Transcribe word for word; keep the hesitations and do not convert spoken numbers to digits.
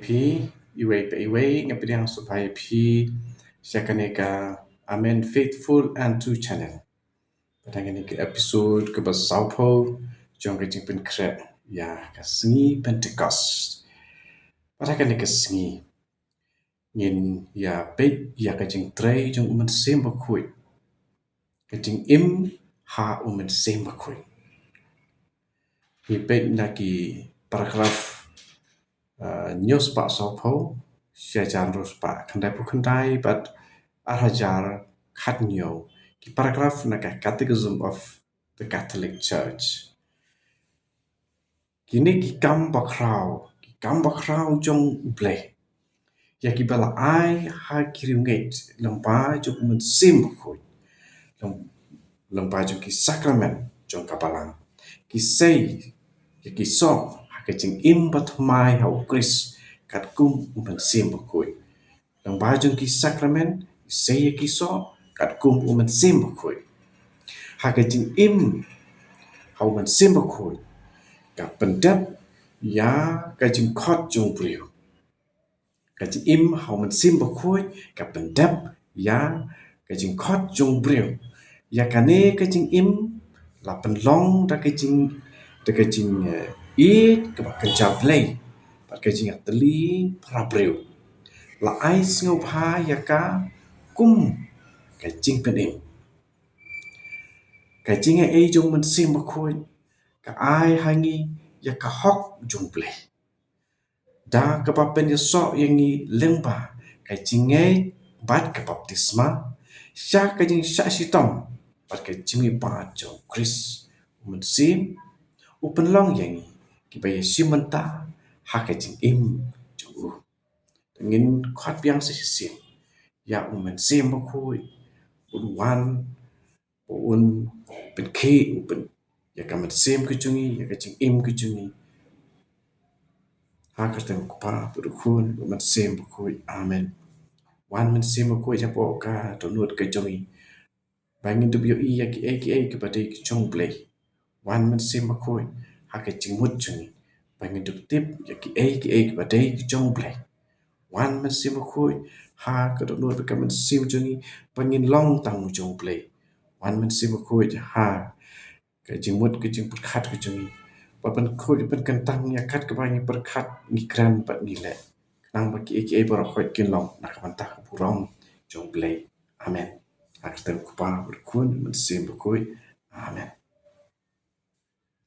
Phi, iwei pa iwei, nga pdiang sngewbha ïa phi sha kane ka Amen Faithful and True Channel. Bad ha kane ka episode kaba sawphew jong ka jingpynkhreh ïa ka sngi Pentecost. Bad ha kane ka sngi ngin ïa peit ïa ka jingtrei jong U Mynsiem Bakhuid, ka jingim ha U Mynsiem Bakhuid. Ngi peit na ki paragraph, ah, hynñiew spah sawphew, shi hajar hynriew spah khyndaiphew khyndai bad ar hajar khathynñiew, ki paragraph na ka Catechism of the Catholic Church. Kine ki kam bakhraw, ki kam bakhraw jong U Blei, ïa kiba la ai ha ki riewngeit lyngba jong U Mynsiem Bakhuid, lyng-, lyngba jong ki sakramen jong ka Balang. Ki sei ïa ki soh ha ka jingim bathymmai ha U Khrist katkum U Mynsiem Bakhuid. Lyngba jong ki sakramen, ki sei ïa ki soh katkum U Mynsiem Bakhuid. Ha ka jingim ha U Mynsiem Bakhuid ka pyndep ïa ka jingkhot jong u briew. Ka jingim ha U Mynsiem Bakhuid ka pyndep ïa ka jingkhot jong u briew. Ïa kane ka jingim la pynlong da ka jing, da ka jing, eh, ïeit kaba kynja Blei bad ka jingïatylli para briew. La ai sngewbha ïa ka kum ka jingpynim. Ka jingaiei jong U Mynsiem Bakhuid ka ai ha ngi ïa ka hok jong U Blei, da kaba pynïasoh ïa ngi lyngba ka jingngeit bad ka baptisma sha ka jingshah shitom bad ka jingmihpat jong U Khrist. U Mynsiem u pynlong ïa ngi kiba ïashim bynta ha ka jingim jong u. Ngin khot biang sa shisien ïa U Mynsiem Bakhuid, un wan, un pynkhih, un pyn, ïa ka mynsiem ka jong ngi, ïa ka jingim ka jong ngi. Ha ka kyrteng U Kpa, bad U Khun, bad U Mynsiem Bakhuid. Amen. Wan Mynsiem Bakhuid hapoh ka dohnud ka jong ngi, ba ngin dup ïohi ïa kiei kiei kiba dei ki jong U Blei. Wan Mynsiem Bakhuid ha ka jingmut jong ngi, ba ngin dup tip ïa kiei kiei kiba dei ki jong U Blei. Wan Mynsiem Bakhuid ha ka dohnud ka mynsiem jong ngi, ba ngin long tang jong U Blei. Wan Mynsiem Bakhuid ha ka jingmut ka jingpyrkhat ka jong ngi, ba pynkhuid pynkyntang ïa kat kaba ngi pyrkhat, ngi kren bad ngi leh, khnang ba kiei kiei baroh khoit kin long na ka bynta ka burom jong U Blei. Amen. Ha ka kyrteng U Kpa, U Khun, U Mynsiem Bakhuid. Amen.